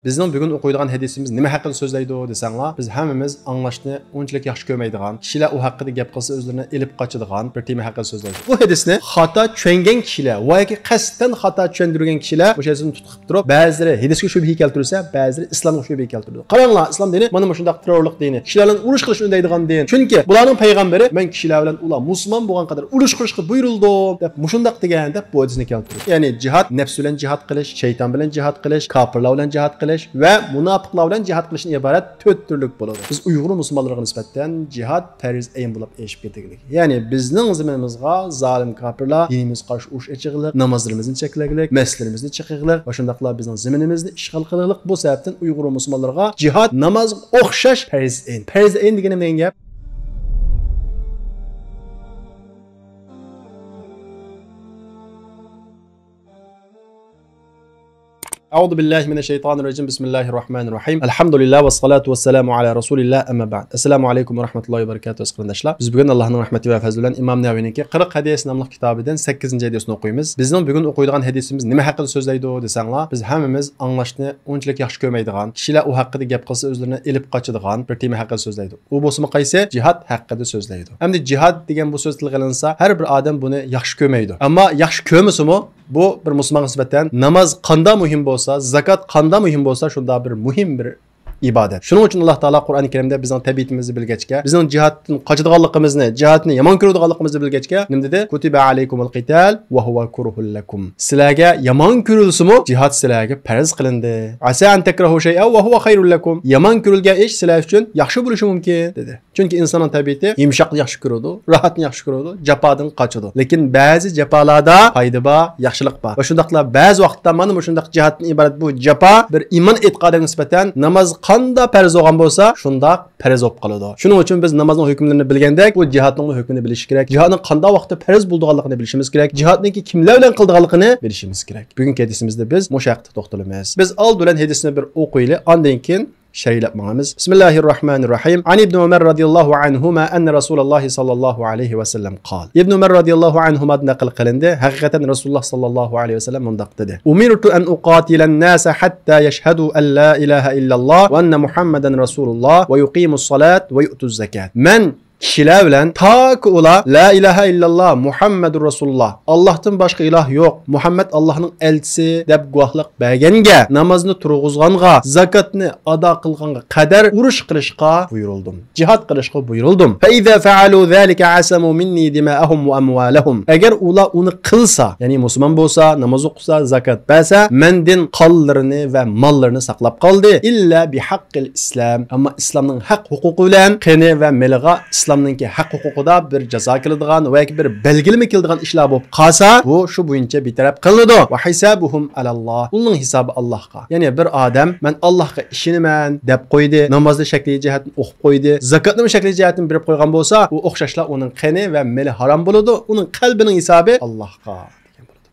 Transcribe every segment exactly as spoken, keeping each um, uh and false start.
بىزنىڭ بۈگۈن ئوقۇيدىغان ھەدىسىمىز نېمە ھەققىدە سۆزلەيدۇ دېسەڭلار، بىز ھەممىمىز ئاڭلاشنى ئۇنچىلىك ياخشى كۆرمەيدىغان، كىشىلەر ئۇ ھەققىدە گەپ قىلسا ئۆزلىرىنى ئېلىپ قاچىدىغان بىر تېما ھەققىدە سۆزلەيدۇ. بۇ ھەدىسنى خاتا چۈشەنگەن كىشىلەر ۋە ياكى قەستەن خاتا چۈشەندۈرگەن كىشىلەر مۇشۇ ھەدىسنى تۇتۇپ تۇرۇپ، بەزىلىرى ھەدىسكە شۈبھە كەلتۈرسە، بەزىلىرى ئىسلامغا شۈبھە كەلتۈرىدۇ. قاراڭلار، ئىسلام دىنى مانا مۇشۇنداق تېررورلۇق دىنى، كىشىلەر بىلەن ئۇرۇش قىلىشنى ئۈندەيدىغان دىن. چۈنكى بۇلارنىڭ پەيغەمبىرى، «مەن كىشىلەر بىلەن ئۇلار مۇسۇلمان بولغان قەدەر ئۇرۇش قىلىشقا بۇيرۇلدۇم» دەپ مۇشۇنداق دېگەن، دەپ بۇ ھەدىسنى كەلتۈرىدۇ. يەنى جىھاد، نەپس بىلەن جىھاد قىلىش، شەيتان بىلەن جىھاد قىلىش، كاپىرلار بىلەن جىھاد قىلىش ۋە مۇناپىقلار بىلەن جىھاد قىلىشتىن ئىبارەت تۆت تۈرلۈك بولىدۇ. بىز ئۇيغۇر مۇسۇلمانلىرىغا نىسبەتەن جىھاد پەرز ئەين بولۇپ ئېشىپ كېتىگلىك. يەنى بىزنىڭ زېمىنىمىزغا زالىم كاپىرلار دىنىمىزغا قارشى ئۇرۇش ئېچىغلىق، نامازلىرىمىزنى چەكلەگلىك، مەسچىتلىرىمىزنى چېقىغلىق ۋە شۇنداقلا بىزنىڭ زېمىنىمىزنى ئىشغال قىلغلىق. بۇ سەۋەبتىن ئۇيغۇر مۇسۇلمانلىرىغا جىھاد نامازغا ئوخشاش پەرز ئەين. پەرز ئەين دېگىنى نېمە دېگەن گەپ؟ أعوذ بالله من الشيطان الرجيم. بسم الله الرحمن الرحيم. الحمد لله والصلاة والسلام على رسول الله، أما بعد. السلام عليكم ورحمة الله وبركاته، ئەزىز قېرىنداشلار. بىز بۈگۈن ئاللاھنىڭ رەھمىتى ۋە پەزلى بىلەن ئىمام نەۋەۋىنىڭكى قىرىق ھەدىس ناملىق كىتابىدىن سەككىزىنچى ھەدىسنى ئوقۇيمىز. بىزنىڭ بۈگۈن ئوقۇيدىغان ھەدىسىمىز نېمە ھەققىدە سۆزلەيدۇ دېسەڭلار، بىز ھەممىمىز ئاڭلاشنى ئۇنچىلىك ياخشى كۆرمەيدىغان، كىشىلەر ئۇ ھەققىدە گەپ قىلسا ئۆزلىرىنى ئېلىپ قاچىدىغان بىر تېما ھەققىدە سۆزلەيدۇ. ئۇ بولسىمۇ قايسى؟ جىھاد ھەققىدە سۆزلەيدۇ. ئەمدى جىھاد دېگەن بۇ سۆز تىلغا ئېلىنسا، ھەر بىر ئادەم بۇنى ياخشى كۆرمەيدۇ. ئەمما ياخشى كۆرمىسىمۇ، بۇ بىر مۇسۇلمانغا نىسبەتەن ناماز قاندا مۇھىم بولسا، زاكات قاندا مۇھىم بولسا، شۇندا بىر مۇھىم بىر ئىبادەت. شۇنىڭ ئۈچۈن ئاللا تائالا قۇرئان كەرىمدە بىزنىڭ تەبىئىتىمىزنى بىلگەچكە، بىزنىڭ جىھادتىن قاچىدىغانلىقىمىزنى، جىھادنى يامان كۆرىدىغانلىقىمىزنى بىلگەچكە، نېمە دېدى؟ كُتِبَ عَلَيْكُمُ الْقِتَالُ وَهُوَ كُرْهٌ لَكُمْ. سىلەرگە يامان كۆرۈلسىمۇ، جىھاد سىلەرگە پەرز قىلىندى. عَسَىٰ أَن تَكْرَهُوا شَيْئًا وَهُوَ خَيْرٌ لَكُمْ. يامان كۆرۈلگەن ئىش سىلەر ئۈچۈن ياخشى بولۇشى مۇمكىن، دېدى. چۈنكى ئىنساننىڭ تەبىئىتى يۇمشاقنى ياخشى كۆرىدۇ، راھەتنى ياخشى كۆرىدۇ، جاپادىن قاچىدۇ. لېكىن بەزى جاپالاردا پايدا بار، ياخشىلىق بار. ۋە شۇنداقلا بەزى ۋاقىتتا مانا مۇشۇنداق جىھادتىن ئىبارەت بۇ جاپا بىر ئىمان ئېتىقادىغا نىسبەتەن ناماز قاندا پەرز بولغان بولسا، شۇنداق پەرز بولۇپ قالىدۇ. شۇنىڭ ئۈچۈن بىز نامازنىڭ ھۆكۈملىرىنى بىلگەندەك، بۇ جىھادنىڭمۇ ھۆكمىنى بىلىش كېرەك. جىھادنىڭ قانداق ۋاقىتتا پەرز بولىدىغانلىقىنى بىلىشىمىز كېرەك. جىھادنىڭكى كىملەر بىلەن قىلىدىغانلىقىنى بىلىشىمىز كېرەك. بۈگۈنكى ھەدىسىمىزدە بىز مۇشۇ ھەقتە توختىلىمىز. بىز ئالدى بىلەن ھەدىسنى بىر ئوقۇيلى، ئاندىن كېيىن شەرھلەپ ماڭىمىز. بسم الله الرحمن الرحيم. عن ابن عمر رضي الله عنهما أن رسول الله صلى الله عليه وسلم قال. ئىبن ئۆمەر رازىياللاھۇ ئەنھۇمادىن نەقىل قىلىندى. ھەقىقەتەن رەسۇلۇللا ساللاللاھۇ ئەلەيھى ۋەسەللەم مۇنداق دېدى: أمرت أن أقاتل الناس حتى يشهدوا أن لا إله إلا الله وأن محمدا رسول الله ويقيموا الصلاة ويؤتوا الزكاة. مەن كىشىلەر بىلەن تاكى ئۇلار لا ئىلاھە ئىللاللا مۇھەممەدۇر رەسۇلۇللا، ئاللاھتىن باشقا ئىلاھ يوق، مۇھەممەد ئاللاھنىڭ ئەلچىسى دەپ گۇۋاھلىق بەرگەنگە، نامازنى تۇرغۇزغانغا، زاكاتنى ئادا قىلغانغا قەدەر ئۇرۇش قىلىشقا بۇيرۇلدۇم. جىھاد قىلىشقا بۇيرۇلدۇم. فإذا فعلوا ذلك عصموا مني دماءهم وأموالهم. ئەگەر ئۇلار ئۇنى قىلسا، يەنى مۇسۇلمان بولسا، ناماز ئوقۇسا، زاكات بەرسە، مەندىن قانلىرىنى ۋە ماللىرىنى ساقلاپ قالدى. إلا بحق الإسلام. ئەمما ئىسلامنىڭ ھەق ھوقۇقى بىلەن قېنى ۋە مېلىغا ئىسلامنىڭكى ھەق ھوقۇقىدا بىر جازا كېلىدىغان ۋە ياكى بىر بەلگىلىمە كېلىدىغان ئىشلار بولۇپ قالسا، بۇ شۇ بويىچە بىتەرەپ قىلىنىدۇ. وحسابهم على الله. ئۇنىڭ ھېسابى ئاللاھقا. يەنى بىر ئادەم، «مەن ئاللاھقا ئىشىنىمەن» دەپ قويدى، نامازنى شەكلىي جەھەتتىن ئوقۇپ قويدى، زاكاتنىمۇ شەكلىي جەھەتتىن بېرىپ قويغان بولسا، ئۇ ئوخشاشلا ئۇنىڭ قېنى ۋە مېلى ھارام بولىدۇ، ئۇنىڭ قەلبىنىڭ ھېسابى ئاللاھقا.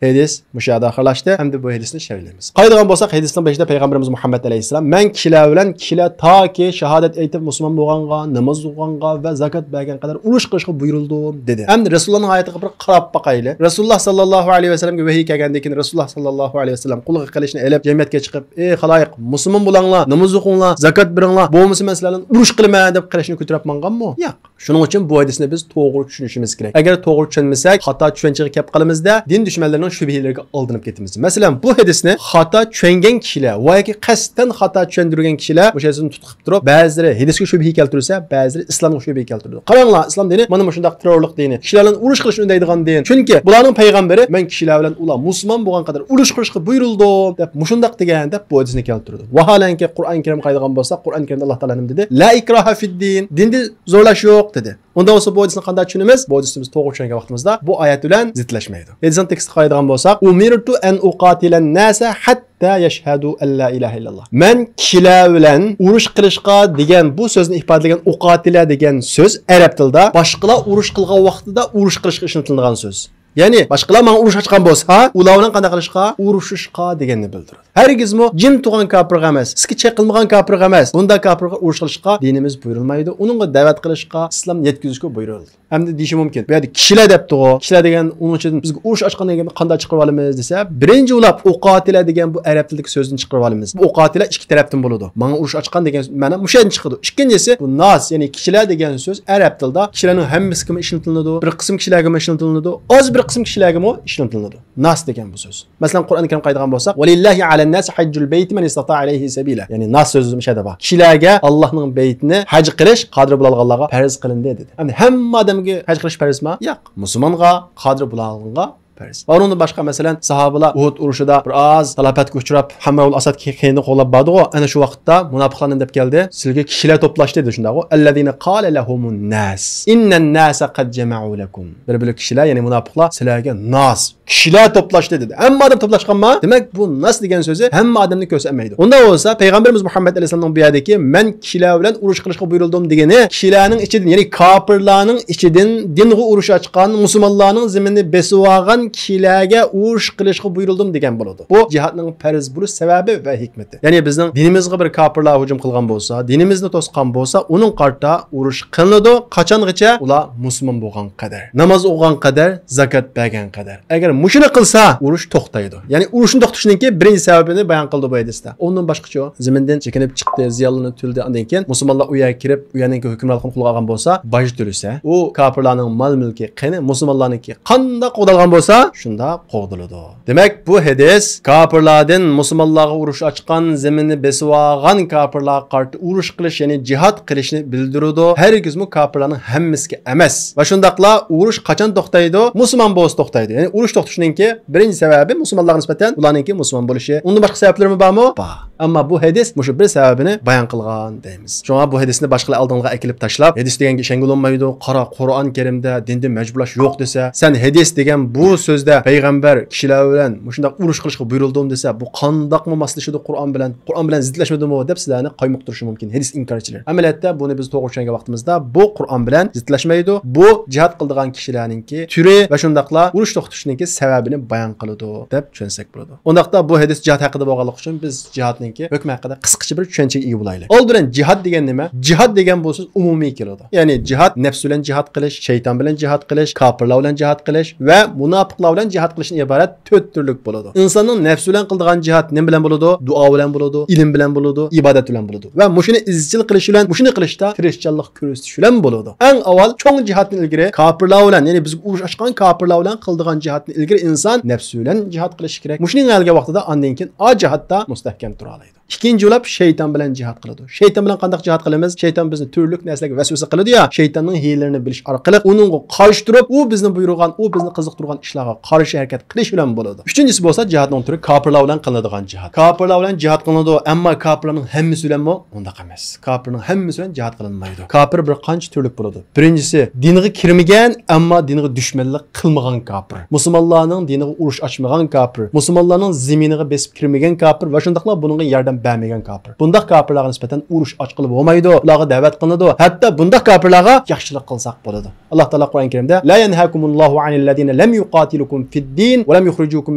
ھەدىس مۇشۇ يەردە ئاخىرلاشتى. ئەمدى بۇ ھەدىسنى شەرھلەيمىز. قارايدىغان بولساق، ھەدىسنىڭ بېشىدا پەيغەمبىرىمىز مۇھەممەد ئەلەيھىسسالام، «مەن كىشىلەر بىلەن كىشىلەر تاكى شاھادەت ئېيتىپ، مۇسۇلمان بولغانغا، ناماز ئوقۇغانغا ۋە زاكات بەرگەن قەدەر ئۇرۇش قىلىشقا بۇيرۇلدۇم» دېدى. ئەمدى رەسۇلۇللانىڭ ھاياتىغا بىر قاراپ باقايلى. رەسۇلۇللا ساللاللاھۇ ئەلەيھى ۋەسەللەمگە ۋەھىي كەلگەندىن كېيىن، رەسۇلۇللا ساللاللاھۇ ئەلەيھى ۋەسەللەم قولىغا قىلىچنى ئېلىپ، جەمئىيەتكە چىقىپ، «ئەي خالايىق، مۇسۇلمان بولۇڭلار، ناماز ئوقۇڭلار، زاكات بېرىڭلار، بولمىسا مەن سىلەر بىلەن ئۇرۇش قىلىمەن» دەپ قىلىچنى كۆتۈرۈپ ماڭغانمۇ؟ ياق. شۇنىڭ ئۈچۈن بۇ ھەدىسنى بىز توغرا چۈشىنىشىمىز كېرەك. ئەگەر توغرا چۈشەنمىسەك، خاتا چۈشەنچىگە كەپ قالىمىزدە، دىن دۈشمەنلىرىنىڭ شۈبھىلىرىگە ئالدىنىپ كېتىمىز. مەسىلەن، بۇ ھەدىسنى خاتا چۈشەنگەن كىشىلەر ۋە ياكى قەستەن خاتا چۈشەندۈرگەن كىشىلەر مۇشۇ ھەدىسنى تۇتۇپ تۇرۇپ، بەزىلىرى ھەدىسكە شۈبھە كەلتۈرسە، بەزىلىرى ئىسلامغا شۈبھە كەلتۈرىدۇ. قاراڭلار، ئىسلام دىنى مانا مۇشۇنداق تېررورلۇق دىنى، كىشىلەر بىلەن ئۇرۇش قىلىشنى ئۈندەيدىغان دىن. چۈنكى بۇلارنىڭ پەيغەمبىرى، «مەن كىشىلەر بىلەن ئۇلار مۇسۇلمان بولغان قەدەر ئۇرۇش قىلىشقا بۇيرۇلدۇم» دەپ مۇشۇنداق دېگەن، دەپ بۇ ھەدىسنى كەلتۈرىدۇ. ۋاھالەنكى، قۇرئان كەرىمگە قارايدىغان بولساق، قۇرئان كەرىمدە ئاللا تائالا نېمە دېدى؟ «لا ئىكراھە فىددىن»، دىندا زورلاش يوق دېدى. ئۇنداق بولسا بۇ ھەدىسنى قانداق چۈشىنىمىز؟ بۇ ھەدىسنى بىز توغرا چۈشەنگەن ۋاقتىمىزدا بۇ ئايەت بىلەن زىتلەشمەيدۇ. ھەدىسنىڭ تېكىستىگە قارايدىغان بولساق، «ئۇمىرتۇ ئەن ئۇقاتىلەن ناسە ھەتتا يەشھەدۇ ئەللا ئىلاھە ئىللاللا.» مەن كىشىلەر بىلەن ئۇرۇش قىلىشقا دېگەن بۇ سۆزنى ئىپادىلىگەن ئۇقاتىلە دېگەن سۆز ئەرەب تىلىدا باشقىلار ئۇرۇش قىلغان ۋاقتىدا ئۇرۇش قىلىشقا ئىشلىتىلىدىغان سۆز. يەنى باشقىلار ماڭا ئۇرۇش ئاچقان بولسا، ئۇلار بىلەن قانداق قىلىشقا؟ ئۇرۇشۇشقا دېگەننى بىلدۈرىدۇ. ھەرگىزمۇ جىم تۇغان كاپىرغا ئەمەس، ئىسكى چېقىلمىغان كاپىرغا ئەمەس، بۇنداق كاپىرغا ئۇرۇش قىلىشقا دىنىمىز بۇيرۇلمايدۇ. ئۇنىڭغا دەۋەت قىلىشقا، ئىسلام يەتكۈزۈشكە بۇيرۇلدى. ئەمدى دېيىشى مۇمكىن، بۇ يەردە كىشىلەر دەپتىغۇ، كىشىلەر دېگەن ئۇنىڭ ئىچىدىن بىزگە ئۇرۇش ئاچقان دېگەن قانداق چىقىرىپ ئالىمىز دېسە، بىرىنچى بولۇپ ئۇقاتىلە دېگەن بۇ ئەرەب تىلىدىكى سۆزدىن چىقىرىپ ئالىمىز. بۇ ئۇقاتىلە ئىككى تەرەپتىن بولىدۇ. ماڭا ئۇرۇش ئاچقان دېگەن مەنە مۇشۇ يەردىن چىقىدۇ. ئىككىنچىسى، بۇ ناس، يەنى كىشىلەر دېگەن سۆز ئەرەب تىلىدا كىشىلەرنىڭ ھەممىسىگىمۇ ئىشلىتىلىدۇ، بىر قىسىم كىشىلەرگىمۇ ئىشلىتىلىدۇ، ئاز بىر قىسىم كىشىلەرگىمۇ ئىشلىتىلىدۇ. ناس دېگەن بۇ سۆز. مەسىلەن، قۇرئان كەرىمگە قارايدىغان بولساق، ولله على الناس حج البيت من استطاع إليه سبيلا. يەنى ناس سۆزى مۇشۇ يەردە بار. كىشىلەرگە ئاللاھنىڭ بەيتىنى ھەج قىلىش قادىر بولالىغانلارغا پەرز قىلىندى دېدى. ئەمدى ھەممە ئادەمگە ھەج قىلىش پەرزمۇ؟ ياق. مۇسۇلمانغا، قادىر بولالىغانغا پەرز. ئۇنىڭدىن باشقا، مەسىلەن، ساھابىلار ئۇھۇد ئۇرۇشىدا بىر ئاز تالاپەتكە ئۇچراپ، ھەمراۋۇل ئەسۋەد قېيىنىنى قوغلاپ باردىغۇ، ئەنە شۇ ۋاقىتتا مۇناپىقلار نېمە دەپ كەلدى؟ سىلىگە كىشىلەر توپلاشتى دېدى، شۇنداقغۇ؟ الذين قال لهم الناس إن الناس قد جمعوا لكم. بىر بۆلەك كىشىلەر، يەنى مۇناپىقلار سىلەرگە ناس، كىشىلەر توپلاشتى دېدى. ھەممە ئادەم توپلاشقانما؟ دېمەك، بۇ ناس دېگەن سۆزى ھەممە ئادەمنى كۆرسەتمەيدۇ. ئۇنداق بولسا، پەيغەمبىرىمىز مۇھەممەد ئەلەيھىسسالامنىڭ بۇ يەردىكى مەن كىشىلەر بىلەن ئۇرۇش قىلىشقا بۇيرۇلدۇم دېگىنى، كىشىلەرنىڭ ئىچىدىن، يەنى كاپىرلارنىڭ ئىچىدىن دىنغا ئۇرۇش ئاچقان، مۇسۇلمانلارنىڭ زېمىنىنى بېسىۋالغان كىشىلەرگە ئۇرۇش قىلىشقا بۇيرۇلدۇم دېگەن بولىدۇ. بۇ جىھادنىڭ پەرز بولۇش سەۋەبى ۋە ھېكمىتى. يەنى بىزنىڭ دىنىمىزغا بىر كاپىرلار ھۇجۇم قىلغان بولسا، دىنىمىزنى توسقان بولسا، ئۇنىڭ قارىتا ئۇرۇش قىلىنىدۇ. قاچانغىچە؟ ئۇلار مۇسۇلمان بولغان قەدەر، ناماز ئوقۇغان قەدەر، زاكات بەرگەن قەدەر. ئەگەر مۇشۇنى قىلسا، ئۇرۇش توختايدۇ. يەنى ئۇرۇشنى توختىشىنىڭكى بىرىنچى سەۋەبىنى بايان قىلدى بۇ ھەدىستە. ئۇنىڭدىن باشقىچۇ؟ زېمىندىن چېكىنىپ چىقتى، زىيانلىرىنى تۆلىدى. ئاندىن كېيىن مۇسۇلمانلار ئۇ يەرگە كىرىپ، ئۇ يەرنىڭكى ھۆكۈمرانلىقىنى قولغا ئالغان بولسا، باج تۆلىسە، ئۇ كاپىرلارنىڭ مال-مۈلكى قېنى؟ مۇسۇلمانلارنىڭكى قانداق قوغدالغان بولسا، شۇنداق قوغدىلىدۇ. دېمەك، بۇ ھەدىس كاپىرلاردىن مۇسۇلمانلارغا ئۇرۇش ئاچقان، زېمىننى بېسىۋالغان كاپىرلارغا قارىتا ئۇرۇش قىلىش، يەنى جىھاد قىلىشنى بىلدۈرىدۇ. ھەرگىزمۇ كاپىرلارنىڭ ھەممىسىگە ئەمەس. ۋە شۇنداقلا ئۇرۇش قاچان توختايدۇ؟ مۇسۇلمان بولسا توختايدۇ. يەنى ئۇرۇش توختىشىنىڭكى بىرىنچى سەۋەبى مۇسۇلمانلارغا نىسبەتەن ئۇلارنىڭكى مۇسۇلمان بولۇشى. ئۇندىن باشقا سەۋەبلىرىمۇ بارمۇ؟ بار. ئەمما بۇ ھەدىس مۇشۇ بىر سەۋەبىنى بايان قىلغان دەيمىز. شۇڭا بۇ ھەدىسنى باشقىلار ئالدىڭلارغا ئەكېلىپ تاشلاپ، ھەدىس دېگەنگە ئىشەنگىلى بولمايدۇ، قارا، قۇرئان كەرىمدە دىندىن مەجبۇرلاش يوق دېسە، سەن ھەدىس دېگەن بۇ سۆزدە پەيغەمبەر كىشىلەر بىلەن مۇشۇنداق ئۇرۇش قىلىشقا بۇيرۇلدىمۇ دېسە، بۇ قانداقمۇ ماسلىشىدۇ قۇرئان بىلەن، قۇرئان بىلەن زىتلەشمىدىمۇ دەپ سىلەرنى قايمۇقتۇرۇشى مۇمكىن ھەدىس ئىنكارچىلىرى. ئەمەلىيەتتە بۇنى بىز توغرا چۈشەنگەن ۋاقتىمىزدا، بۇ قۇرئان بىلەن زىتلەشمەيدۇ. بۇ جىھاد قىلىدىغان كىشىلەرنىڭكى تۈرى ۋە شۇنداقلا ئۇرۇش توختىتىشنىڭكى سەۋەبىنى بايان قىلىدۇ دەپ چۈشەنسەك بولىدۇ. ئۇنداقتا بۇ ھەدىس جىھاد ھەققىدە بولغانلىقى ئۈچۈن بىز جىھادنىڭكى ھۆكمى ھەققىدە قىسقىچە بىر چۈشەنچىگە ئىگە بولايلى. ئالدى بىلەن جىھاد دېگەن نېمە؟ جىھاد دېگەن بۇ سۆز ئومۇمىي كېلىدۇ. يەنى جىھاد نەپس بىلەن جىھاد قىلىش، شەيتان بىلەن جىھاد قىلىش، كاپىرلار بىلەن جىھاد قىلىش ۋە مۇناپىقلار بىلەن جىھاد قىلىشتىن ئىبارەت تۆت تۈرلۈك بولىدۇ. ئىنساننىڭ نەپسى بىلەن قىلىدىغان جىھاد نېمە بىلەن بولىدۇ؟ دۇئا بىلەن بولىدۇ، ئىلىم بىلەن بولىدۇ، ئىبادەت بىلەن بولىدۇ. ۋە مۇشۇنى ئىزچىل قىلىش بىلەن، مۇشۇنى قىلىشتا تىرىشچانلىق كۆرسىتىش بىلەن بولىدۇ. ئەڭ ئاۋۋال چوڭ جىھادتىن ئىلگىرى كاپىرلار بىلەن، يەنى بىزگە ئۇرۇش ئاچقان كاپىرلار بىلەن قىلىدىغان جىھادتىن ئىلگىرى ئىنسان نەپسى بىلەن جىھاد قىلىشى كېرەك. مۇشۇنى يەڭگەن ۋاقتىدا ئاندىن كېيىن ئا جىھادتا مۇستەھكەم تۇرالايدۇ. ئىككىنچى بولۇپ شەيتان بىلەن جىھاد قىلىدۇ. شەيتان بىلەن قانداق جىھاد قىلىمىز؟ شەيتان بىزنى تۈرلۈك نەرسىلەرگە ۋەسۋەسە قىلىدۇ يا، شەيتاننىڭ ھىيلىلىرىنى بىلىش ئارقىلىق ئۇنىڭغا قارشى تۇرۇپ، ئۇ بىزنى بۇيرۇغان، ئۇ بىزنى قىزىقتۇرغان ئىشلارغا قارشى ھەرىكەت قىلىش بىلەن بولىدۇ. ئۈچىنچىسى بولسا جىھادنىڭ تۈرى كاپىرلار بىلەن قىلىنىدىغان جىھاد. كاپىرلار بىلەن جىھاد قىلىنىدۇ، ئەمما كاپىرلارنىڭ ھەممىسى بىلەنمۇ؟ ئۇنداق ئەمەس. كاپىرنىڭ ھەممىسى بىلەن جىھاد قىلىنمايدۇ. كاپىر بىر قانچە تۈرلۈك بولىدۇ. بىرىنچىسى، دىنغا كىرمىگەن، ئەمما دىنغا دۈشمەنلىك قىلمىغان كاپىر. مۇسۇلمانلارنىڭ دىنىغا ئۇرۇش ئاچمىغان كاپىر. مۇسۇلمانلارنىڭ زېمىنىغا بېسىپ كىرمىگەن كاپىر ۋە شۇنداقلا بۇنىڭغا ياردەم بەرمىگەن كاپىر. بۇنداق كاپىرلارغا نىسبەتەن ئۇرۇش ئاچقىلى بولمايدۇ. ئۇلارغا دەۋەت قىلىنىدۇ. ھەتتا بۇنداق كاپىرلارغا ياخشىلىق قىلساق بولىدۇ. ئاللا تائالا قۇرئان كەرىمدە، لا ينهاكم الله عن الذين لم يقاتلوكم في الدين ولم يخرجوكم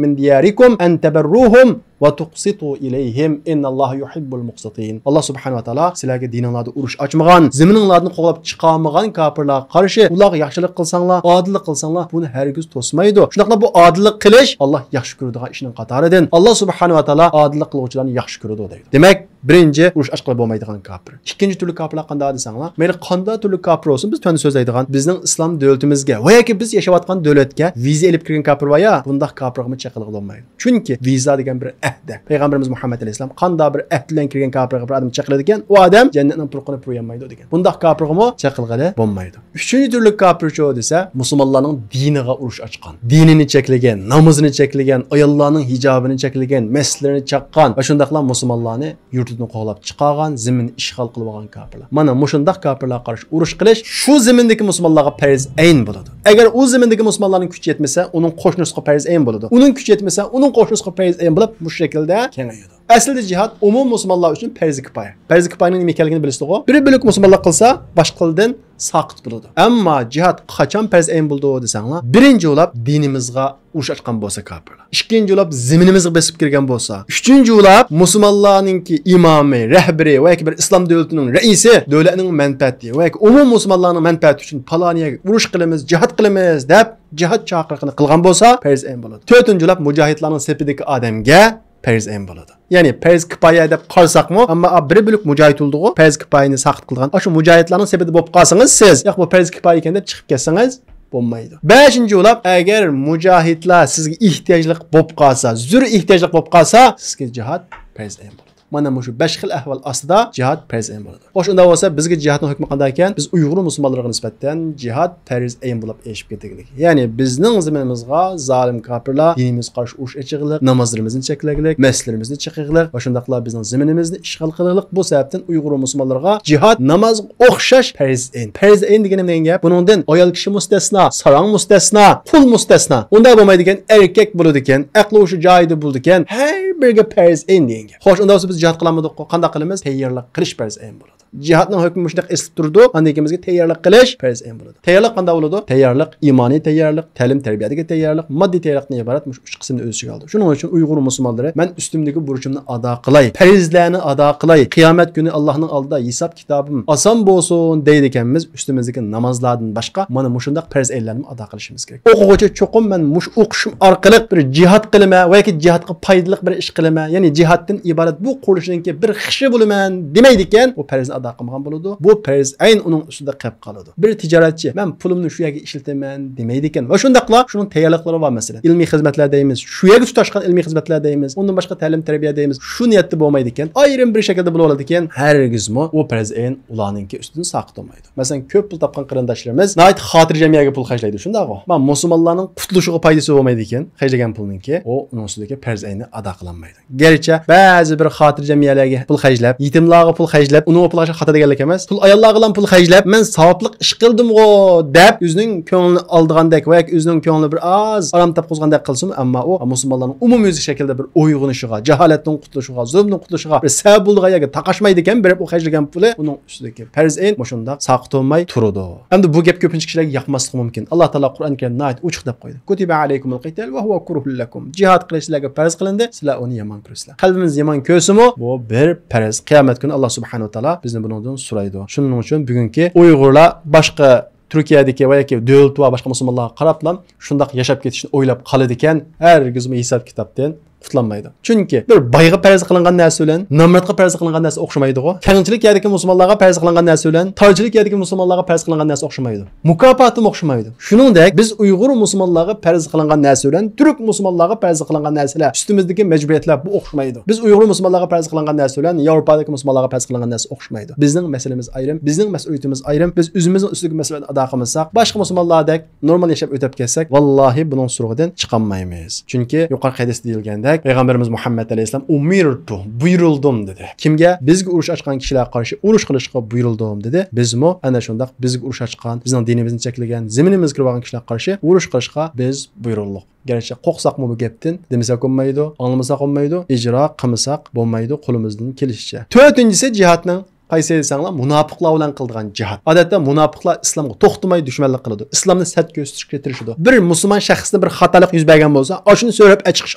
من دياركم أن تبروهم وتقسطوا إليهم إن الله يحب المقسطين. ئاللا سۇبھانەھۇ ۋە تائالا سىلەرگە دىنىڭلاردا ئۇرۇش ئاچمىغان، زېمىنىڭلاردىن قوغلاپ چىقارمىغان كاپىرلارغا قارشى ئۇلارغا ياخشىلىق قىلساڭلار، ئادىللىق قىلساڭلار، بۇنى ھەرگىز توسمايدۇ. شۇنداقلا بۇ ئادىللىق قىلىش ئاللا ياخشى كۆرىدىغان ئىشنىڭ قاتارىدىن. ئاللا سۇبھانەھۇ ۋە تائالا ئادىللىق قىلغۇچىلارنى ياخشى كۆرىدۇ دەيدۇ. دېمەك، بىرىنچى، ئۇرۇش ئاچقىلى بولمايدىغان كاپىر. ئىككىنچى تۈرلۈك كاپىرلار قانداق دېسەڭلار، مەيلى قانداق تۈرلۈك كاپىر بولسۇن، بىز تۆۋەندە سۆزلەيدىغان، بىزنىڭ ئىسلام دۆلىتىمىزگە ۋە ياكى بىز ياشاۋاتقان دۆلەتكە ۋىزا ئېلىپ كىرگەن كاپىر بار يا، بۇنداق كاپىرغىمۇ چېقىلغىلى بولمايدۇ. چۈنكى ۋىزا دېگەن بىر ئەھدە. پەيغەمبىرىمىز مۇھەممەد ئەلەيھىسسالام قانداق بىر ئەھدە بىلەن كىرگەن كاپىرغا بىر ئادەم چېقىلىدىكەن، ئۇ ئادەم جەننەتنىڭ پۇرىقىنى پۇرىيالمايدۇ دېگەن. بۇنداق كاپىرغىمۇ چېقىلغىلى بولمايدۇ. ئۈچىنچى تۈرلۈك كاپىرچۇ دېسە، مۇسۇلمانلارنىڭ دىنىغا ئۇرۇش ئاچقان، دىنىنى چەكلىگەن، نامىزىنى چەكلىگەن، ئاياللارنىڭ ھىجابىنى چەكلىگەن، مەسچىتلىرىنى چاققان ۋە شۇنداقلا مۇسۇلمانلارنى يۇرتىدىن قوغلاپ چىقارغان، زېمىننى ئىشغال قىلىۋالغان كاپىرلار. مانا مۇشۇنداق كاپىرلارغا قارشى ئۇرۇش قىلىش شۇ زېمىندىكى مۇسۇلمانلارغا پەرز ئەين بولىدۇ. ئەگەر ئۇ زېمىندىكى مۇسۇلمانلارنىڭ كۈچى يەتمىسە، ئۇنىڭ قوشنىسىغا پەرز ئەين بولىدۇ. ئۇنىڭ كۈچى يەتمىسە، ئۇنىڭ قوشنىسىغا پەرز ئەين بولۇپ، مۇشۇ شەكىلدە كېڭىيىدۇ. ئەسلىدە جىھاد ئومۇمىي مۇسۇلمانلار ئۈچۈن پەرزى كىپايە. پەرزى كىپايەنىڭ نېمە ئىكەنلىكىنى بىلىسىزغۇ؟ بىر بۆلەك مۇسۇلمانلار قىلسا، باشقىلاردىن ساقىت بولىدۇ. ئەمما جىھاد قاچان پەرز ئەين بولىدۇ دېسەڭلار، بىرىنچى بولۇپ دىنىمىزغا ئۇرۇش ئاچقان بولسا كاپىرلار. ئىككىنچى بولۇپ زېمىنىمىزغا بېسىپ كىرگەن بولسا. ئۈچىنچى بولۇپ مۇسۇلمانلارنىڭكى ئىمامى، رەھبىرى ۋە ياكى بىر ئىسلام دۆلىتىنىڭ رەئىسى دۆلەتنىڭ مەنپەئەتى ۋە ياكى ئومۇمىي مۇسۇلمانلارنىڭ مەنپەئەتى ئۈچۈن پالان يەرگە ئۇرۇش قىلىمىز، جىھاد قىلىمىز دەپ جىھاد چاقىرىقىنى قىلغان بولسا پەرز ئەين بولىدۇ. تۆتىنچى بولۇپ مۇجاھىدلارنىڭ سېپىدىكى ئادەمگە پەرز ئەين بولىدۇ. يەنى پەرز كىپايە دەپ قارىساقمۇ، ئەمما بىر بۆلەك مۇجاھىد بولىدىغۇ، پەرز كىپايەنى ساقىت قىلغان. ئاشۇ مۇجاھىدلارنىڭ سېپىدە بولۇپ قالسىڭىز سىز، ياق، بۇ پەرز كىپايە ئىكەن دەپ چىقىپ كەتسىڭىز بولمايدۇ. بەشىنچى بولۇپ، ئەگەر مۇجاھىدلار سىزگە ئېھتىياجلىق بولۇپ قالسا، زۆرۈر ئېھتىياجلىق بولۇپ قالسا، سىزگە جىھاد پەرز ئەين بولىدۇ. مانا مۇشۇ بەش خىل ئەھۋال ئاستىدا جىھاد پەرز ئەين بولىدۇ. خوش، ئۇنداق بولسا بىزگە جىھادنىڭ ھۆكمى قانداق ئىكەن؟ بىز ئۇيغۇر مۇسۇلمانلىرىغا نىسبەتەن جىھاد پەرز ئەين بولۇپ ئېشىپ كېتىگلىك. يەنى بىزنىڭ زېمىنىمىزغا زالىم كاپىرلار دىنىمىزغا قارشى ئۇرۇش ئېچىغلىق، نامازلىرىمىزنى چەكلىگلىك، مەسچىتلىرىمىزنى چېقىغلىق ۋە شۇنداقلا بىزنىڭ زېمىنىمىزنى ئىشغال قىلغلىق. بۇ سەۋەبتىن ئۇيغۇر مۇسۇلمانلىرىغا جىھاد نامازغا ئوخشاش پەرز ئەين. پەرز ئەين دېگىنىم دېگەن گەپ، بۇنىڭدىن ئايال كىشى مۇستەسنا، ساراڭ مۇستەسنا، قۇل مۇستەسنا. ئۇنداق بولمايدىكەن، ئەركەك بولىدىكەن، ئەقلى ھوشى جايىدا بولىدىكەن، ھەر بىرىگە پەرز ئەين دېگەن گەپ. خوش، ئۇنداق بولسا بىز جىھاد قىلالمىدۇققۇ؟ قانداق قىلىمىز؟ تەييارلىق قىلىش پەرز ئەين بولىدۇ. جىھادنىڭ ھۆكمى مۇشۇنداق ئېسىلىپ تۇرىدۇ. ئاندىن كېيىن بىزگە تەييارلىق قىلىش پەرز ئەين بولىدۇ. تەييارلىق قانداق بولىدۇ؟ تەييارلىق، ئىمانىي تەييارلىق، تەلىم تەربىيەدىكى تەييارلىق، ماددىي تەييارلىقتىن ئىبارەت مۇشۇ ئۈچ قىسىمنى ئۆز ئىچىگە ئالىدۇ. شۇنىڭ ئۈچۈن ئۇيغۇر مۇسۇلمانلىرى مەن ئۈستۈمدىكى بۇرچۇمنى ئادا قىلاي، پەرزلەرنى ئادا قىلاي، قىيامەت كۈنى ئاللاھنىڭ ئالدىدا ھېساب كىتابىم ئاسان بولسۇن دەيدىكەنمىز، ئۈستىمىزدىكى نامازلاردىن باشقا مانا مۇشۇنداق پەرز ئەينلەرنى ئادا قىلىشىمىز كېرەك. ئوقۇغۇچى چوقۇم مەن مۇشۇ ئوقۇشۇم ئارقىلىق بىر جىھاد قىلىمەن ۋە ياكى جىھادقا پايدىلىق بىر ئىش قىلىمەن، يەنى جىھادتىن ئىبارەت بۇ قۇرۇلۇشنىڭكى بىر خىشى بولىمەن دېمەيدىكەن، ئۇ پەرزنى ئادا قىلمىغان بولىدۇ. بۇ پەرز ئەين ئۇنىڭ ئۈستىدە قېلىپ قالىدۇ. بىر تىجارەتچى مەن پۇلۇمنى شۇ يەرگە ئىشلىتىمەن دېمەيدىكەن ۋە شۇنداقلا شۇنىڭ تەييارلىقلىرى بار مەسىلەن. ئىلمىي خىزمەتلەر دەيمىز، شۇ يەرگە تۇتاشقان ئىلمىي خىزمەتلەر دەيمىز، ئۇندىن باشقا تەلىم تەربىيە دەيمىز، شۇ نىيەتتە بولمايدىكەن، ئايرىم بىر شەكىلدە بولۇۋالىدىكەن، ھەرگىزمۇ ئۇ پەرز ئەين ئۇلارنىڭكى ئۈستىدىن ساقىت بولمايدۇ. مەسىلەن، كۆپ پۇل تاپقان قېرىنداشلىرىمىز ناھايىتى خاتىرجەم يەرگە پۇل خەجلەيدۇ، شۇنداقغۇ؟ مانا مۇسۇلمانلارنىڭ قۇتۇلۇشىغا پايدىسى بولمايدىكەن خەجلىگەن پۇلنىڭكى، ئۇ ئۇنىڭ ئۈستىدىكى پەرز ئەيننى ئادا قىلالمايدۇ. گەرچە بەزى بىر خاتىرجەم يەرلەرگە پۇل خەجلەپ، يېتىملارغا پۇل خەجلەپ، ئۇنىڭغا پۇل خەجلەپ خاتا دېگەنلىك ئەمەس. پۇل ئاياللارغىلا پۇل خەجلەپ، مەن ساۋابلىق ئىش قىلدىمغۇ دەپ، ئۆزىنىڭ كۆڭلىنى ئالدىغاندەك ۋە ياكى ئۆزىنىڭ كۆڭلىنى بىر ئاز ئارام تاپقۇزغاندەك قىلسىمۇ، ئەمما ئۇ مۇسۇلمانلارنىڭ ئومۇميۈزلۈك شەكىلدە بىر ئويغىنىشىغا، جاھالەتتىن قۇتۇلۇشىغا، زۇلۇمدىن قۇتۇلۇشىغا بىر سەۋەب بولىدىغان يەرگە تاقاشمايدىكەن، بېرىپ ئۇ خەجلىگەن پۇلى ئۇنىڭ ئۈستىدىكى پەرز ئەين مۇشۇنداق ساقىت بولماي تۇرىدۇ. ئەمدى بۇ گەپ كۆپىنچە كىشىلەرگە ياقماسلىقى مۇمكىن. ئاللا تائالا قۇرئان كەرىمدە ناھايىتى ئوچۇق دەپ قويدى. كۇتىبە ئەلەيكۇمۇل قىتال ۋە ھۇۋە كۇرھۇن لەكۇم. جىھاد قىلىش سىلەرگە پەرز قىلىندى، سىلەر ئۇنى يامان كۆرىسىلەر. قەلبىمىز يامان كۆرسىمۇ، بۇ بىر پەرز. قىيامەت كۈنى ئاللا سۇبھانەھۇ ۋە تائالا بىزنى بۇنىڭدىن سورايدۇ. شۇنىڭ ئۈچۈن بۈگۈنكى ئۇيغۇرلار باشقا تۈركىيەدىكى ۋە ياكى دۆلىتى بار باشقا مۇسۇلمانلارغا قاراپلا شۇنداق ياشاپ كېتىشنى ئويلاپ قالىدىكەن، ھەرگىزمۇ ھېساب كىتابتىن قۇتۇلالمايدۇ. چۈنكى بىر بايغا پەرز قىلىنغان نەرسە بىلەن نامراتقا پەرز قىلىنغان نەرسە ئوخشىمايدىغۇ. كەڭچىلىك يەردىكى مۇسۇلمانلارغا پەرز قىلىنغان نەرسە بىلەن تارچىلىك يەردىكى مۇسۇلمانلارغا پەرز قىلىنغان نەرسە ئوخشىمايدۇ. مۇكاپاتىمۇ ئوخشىمايدۇ. شۇنىڭدەك بىز ئۇيغۇر مۇسۇلمانلارغا پەرز قىلىنغان نەرسە بىلەن تۈرك مۇسۇلمانلارغا پەرز قىلىنغان نەرسىلەر، ئۈستىمىزدىكى مەجبۇرىيەتلەر بۇ ئوخشىمايدۇ. بىز ئۇيغۇر مۇسۇلمانلارغا پەرز قىلىنغان نەرسە بىلەن ياۋروپادىكى مۇسۇلمانلارغا پەرز قىلىنغان نەرسە ئوخشىمايدۇ. بىزنىڭ مەسىلىمىز ئايرىم، بىزنىڭ مەسئۇلىيىتىمىز ئايرىم. بىز ئۆزىمىزنىڭ ئۈستىدىكى مەسئۇلىيەتنى ئادا قىلمىساق، باشقا مۇسۇلمانلاردەك نورمال ياشاپ ئۆتۈپ كەتسەك، ۋاللاھى بۇنىڭ سۇرىقىدىن چىقالمايمىز. چۈنكى يۇقىرىقى ھەدىستە دېيىلگەندەك، پەيغەمبىرىمىز مۇھەممەد ئەلەيھىسسالام ئۇمىرتۇ، بۇيرۇلدۇم دېدى. كىمگە؟ بىزگە ئۇرۇش ئاچقان كىشىلەرگە قارشى ئۇرۇش قىلىشقا بۇيرۇلدۇم دېدى. بىزمۇ ئەنە شۇنداق بىزگە ئۇرۇش ئاچقان، بىزنىڭ دىنىمىزنى چەكلىگەن، زېمىنىمىزگە كىرىۋالغان كىشىلەرگە قارشى ئۇرۇش قىلىشقا بىز بۇيرۇلدۇق. گەرچە قورقساقمۇ بۇ گەپتىن، دېمىسەك بولمايدۇ، ئاڭلىمىساق بولمايدۇ، ئىجرا قىلمىساق بولمايدۇ، قولىمىزدىن كېلىشىچە. تۆتىنچىسى جىھادنىڭ قايسى دېسەڭلار، مۇناپىقلار بىلەن قىلىدىغان جىھاد. ئادەتتە مۇناپىقلار ئىسلامغا توختىماي دۈشمەنلىك قىلىدۇ. ئىسلامنى سەت كۆرسىتىشكە تىرىشىدۇ. بىر مۇسۇلمان شەخستىن بىر خاتالىق يۈز بەرگەن بولسا، ئاشۇنى سۆرەپ ئەچىقىش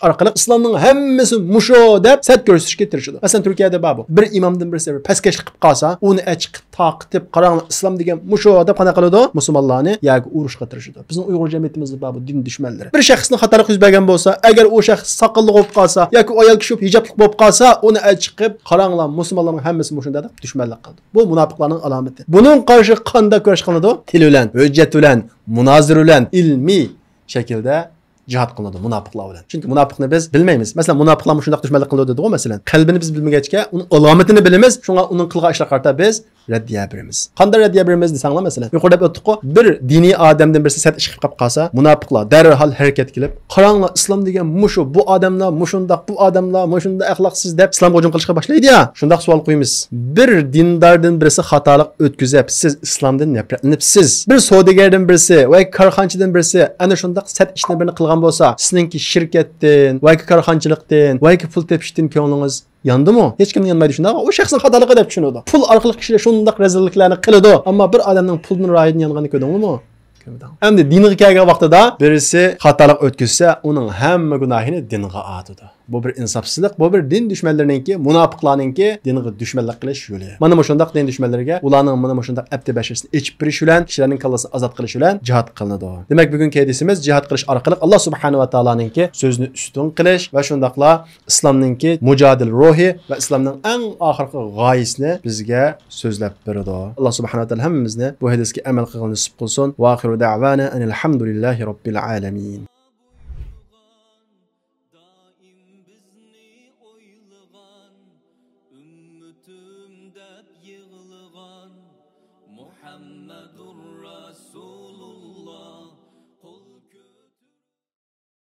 ئارقىلىق ئىسلامنىڭ ھەممىسى مۇشۇ دەپ سەت كۆرسىتىشكە تىرىشىدۇ. مەسىلەن، تۈركىيەدە بار بۇ. بىر ئىمامدىن بىرسى بىر پەسكەشلىك قىلىپ قالسا، ئۇنى ئەچىقىپ تارقىتىپ، قاراڭلار، ئىسلام دېگەن مۇشۇ دەپ قانداق قىلىدۇ؟ مۇسۇلمانلارنى يەرگە ئۇرۇشقا تىرىشىدۇ. بىزنىڭ ئۇيغۇر جەمئىيىتىمىزدە بار بۇ دىن دۈشمەنلىرى. بىر شەخسنىڭ خاتالىقى يۈز بەرگەن بولسا، ئەگەر ئۇ شەخس ساقاللىق بولۇپ قالسا ياكى ئايال كىشى بولۇپ ھىجابلىق بولۇپ قالسا، ئۇنى ئەچىقىپ، قاراڭلار، مۇسۇلمانلارنىڭ ھەممىسى مۇشۇنداق دەپ دۈشمەنلىك قىلىدۇ. بۇ مۇناپىقلارنىڭ ئالامىتى. بۇنىڭغا قارشى قانداق كۈرەش قىلىنىدۇ؟ تىل بىلەن، ھۆججەت بىلەن، مۇنازىرە بىلەن، ئىلمىي شەكىلدە جىھاد قىلىنىدۇ مۇناپىقلار بىلەن. چۈنكى مۇناپىقنى بىز بىلمەيمىز. مەسىلەن، مۇناپىقلار مۇشۇنداق دۈشمەنلىك قىلىدۇ دېدىغۇ، مەسىلەن. قەلبىنى بىز بىلمىگەچكە، ئۇنىڭ ئالامىتىنى بىلىمىز. شۇڭا ئۇنىڭ قىلغان ئىشلىرىغا قارىتا بىز رەددىيە بېرىمىز. قانداق رەددىيە بېرىمىز دېسەڭلار، مەسىلەن، يۇقىرىدا ئېيتتۇققۇ، بىر دىنىي ئادەمدىن بىرسى سەت ئىش قىلىپ قاپقالسا، مۇناپىقلار دەرھال ھەرىكەتكە كېلىپ، قاراڭلار، ئىسلام دېگەن مۇشۇ، بۇ ئادەملار مۇشۇنداق، بۇ ئادەملار مۇشۇنداق ئەخلاقسىز دەپ ئىسلامغا ھۇجۇم قىلىشقا باشلايدۇ يا. شۇنداق سوئال قويىمىز. بىر دىنداردىن بىرسى خاتالىق ئۆتكۈزۈپ، سىز ئىسلامدىن نەپرەتلىنىپسىز. بىر سودىگەردىن بىرسى ۋە كارخانىچىدىن بىرسى ئەنە شۇنداق سەت ئىشنى بىرنى قىلغان بولسا، سىزنىڭكى شىركەتتىن ۋە كارخانىچىلىقتىن ۋە پۇل تېپىشتىن كۆڭلىڭىز ياندىمۇ؟ ھېچكىمنىڭ يانمايدۇ، شۇنداقمۇ؟ ئۇ شەخسنىڭ خاتالىقى دەپ چۈشىنىدۇ. پۇل ئارقىلىق كىشىلەر شۇنداق رەزىللىكلەرنى قىلىدۇ. ئەمما بىر ئادەمنىڭ پۇلدىن رايىدىن يانغىنىنى كۆردۈڭلىمۇ؟ كۆرمىدىڭ. ئەمدى دىنغا كەلگەن ۋاقتىدا بىرسى خاتالىق ئۆتكۈزسە، ئۇنىڭ ھەممە گۇناھىنى دىنغا ئارتىدۇ. بۇ بىر ئىنساپسىزلىق، بۇ بىر دىن دۈشمەنلىرىنىڭكى، مۇناپىقلارنىڭكى دىنغا دۈشمەنلىك قىلىش يولى. مانا مۇشۇنداق دىن دۈشمەنلىرىگە، ئۇلارنىڭ مانا مۇشۇنداق ئەپتى بەشىسىنى ئېچىپ بېرىش بىلەن، كىشىلەرنىڭ كاللىسىنى ئازاد قىلىش بىلەن جىھاد قىلىنىدۇ. دېمەك، بۈگۈنكى ھەدىسىمىز جىھاد قىلىش ئارقىلىق ئاللا سۇبھانەھۇ ۋە تائالانىڭكى سۆزىنى ئۈستۈن قىلىش ۋە شۇنداقلا ئىسلامنىڭكى مۇجادىل روھى ۋە ئىسلامنىڭ ئەڭ ئاخىرقى غايىسىنى بىزگە سۆزلەپ بېرىدۇ. ئاللا سۇبھانەھۇ ۋە تائالا ھەممىمىزنى بۇ ھەدىسكە ئەمەل قىلغىلى نېسىپ قىلسۇن. ۋە ئاخىرۇ دەۋانا ئەنىل ھەمدۇلىللاھى رەببىل ئالەمىن. دائىم بىزنى ئويلىغان، ئۈممىتىم دەپ يىغلىغان مۇھەممەدۇر رەسۇلۇللا.